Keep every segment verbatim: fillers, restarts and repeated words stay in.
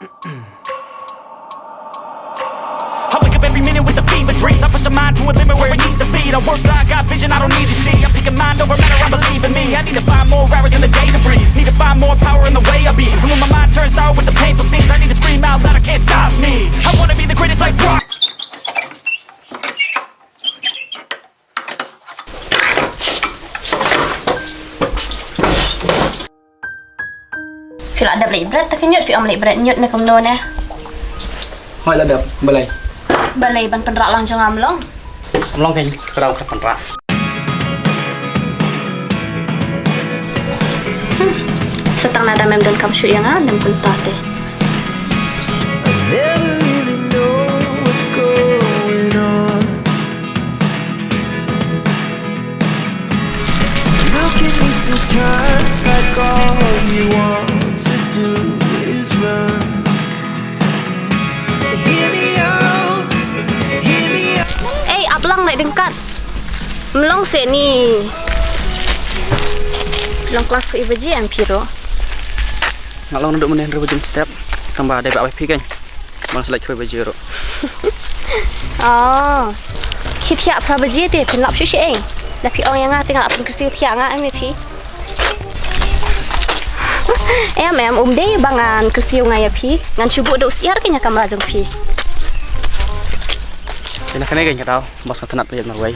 I wake up every minute with a fever dreams. I push a mind to a limit where it needs to feed. I work blind, got vision I don't need to see. I'm picking mind over matter, I believe in me. I need to find more hours in the day to breathe. Need to find more power in the way I be. And when my mind turns sour with the painful scenes, I need to scream out loud, I can't stop me. I wanna be the greatest like Brock. Phi la dep leit bret, ta ka ñiut phi ym leit bret, ñiut ne kumno ne? Hooid la dep, balei? Balei ban pynrah lang jong nga ym long? Ym long kein, ka daw ka pynrah. Hmm. Sa tang na da mem donkam shuh ïa nga, lem kumta te. I never really know what's going on. Look at me sometimes like all you want to do is run. Hear me out, hear me out. Ei, ap lang, leit ryngkat. Ym long seh ni. Long klas khuid baje em phi ruh. Nga long naduh mynne hynriew baje mynstep. Tang ba dei ba ap ïa phi kein. Bang sa leit khuid baje ruh. Oh. Ki thiah phra baje te phin lap shuh shuh eng. Da phi ong ïa nga te nga lap phin kyrsiew thiah nga em ïa phi. Em em, um dei ba ngan kyrsiew nga ïa phi. Ngan shu buh da u syiar kein ha kamra jong phi. Te na kane kein ka daw, bas nga tnat peit marwei.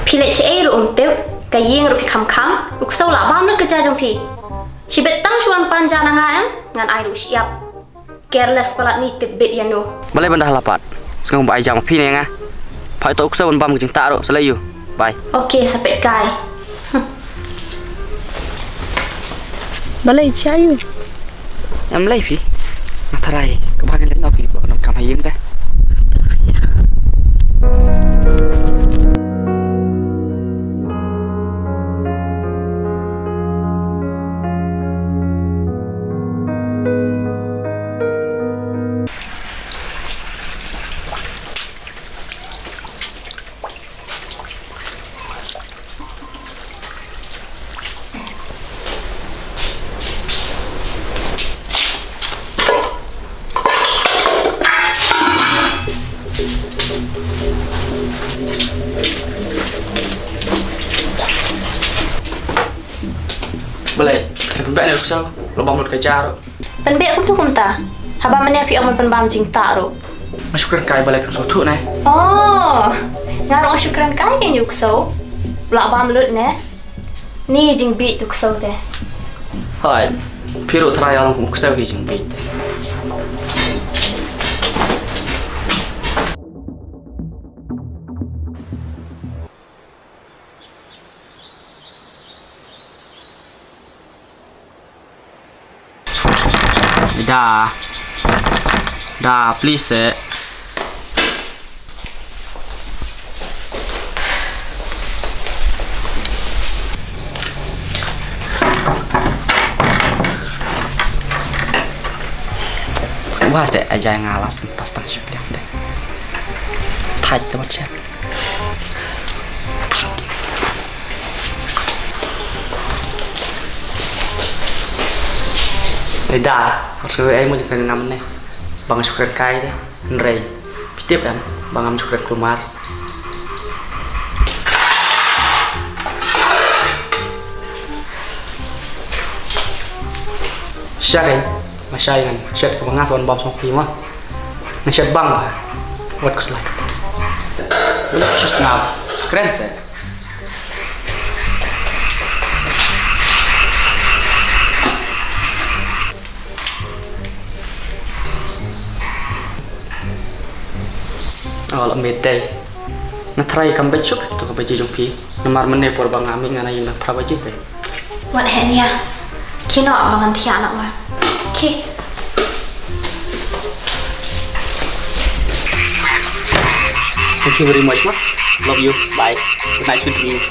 Phi leit shaei ruh um tip, ka ïing ruh phi kham kham, u ksew lah bam lut ka jia jong phi. Shibit tang shu wan pan ja na nga em, ngan ai ruh shyiap. Careless palat ni, tip bit ïa no. Balei ban da hala pat? Sngewbha ai ja ma phi ne nga. Phai to u ksew ban bam ka jingtah ruh, sa leit ïa u. Bye. Okay, sa peit kai. Balei, sha ïa u. Em lei phi. Nga tharai ka bha ngan leit noh phi, ba ka donkam ha ïing te. Balei, pynbeit ne u ksew, la bam lut ka jia ruh. Pynbeit kumno kumta? Haba mynne phi ong ban pynbam jingtah ruh. Nga shu kren kai, balei phim sngewthuh ne? Oh, nga ruh nga shu kren kai kein ïa u ksew. Lah bam lut ne? Ni jingbieit u ksew te. Hooid, phi ruh tharai ïa long kum u ksew hi jingbieit te. Da. Da, please, eh. Sngewbha seh, ai jai nga la sngewpas tang shi pliang te. Thait te wat seh. Eda, nga sngewbha ei mo jingkren ngam ne. Ba nga shu kren kai de. Hynrei phi tip em ba ngam shu kren kulmar. Sha kein, ma sha ngan shet sa ba nga sa wan bam song phi ma. Ngan shet bang ba. Wat khuslai. Shu sngap. Kren se. Oh, la mei dei. Nga tharai kam beit shuh to ka baje jong phi. Namar mynne por ba nga mih nga na ïing la phra baje phi. Wat heh nia. Ki noh ba ngan thiah noh ma. Ki. Thank you very much ma. Love you. Bye. Good night, sweet dreams.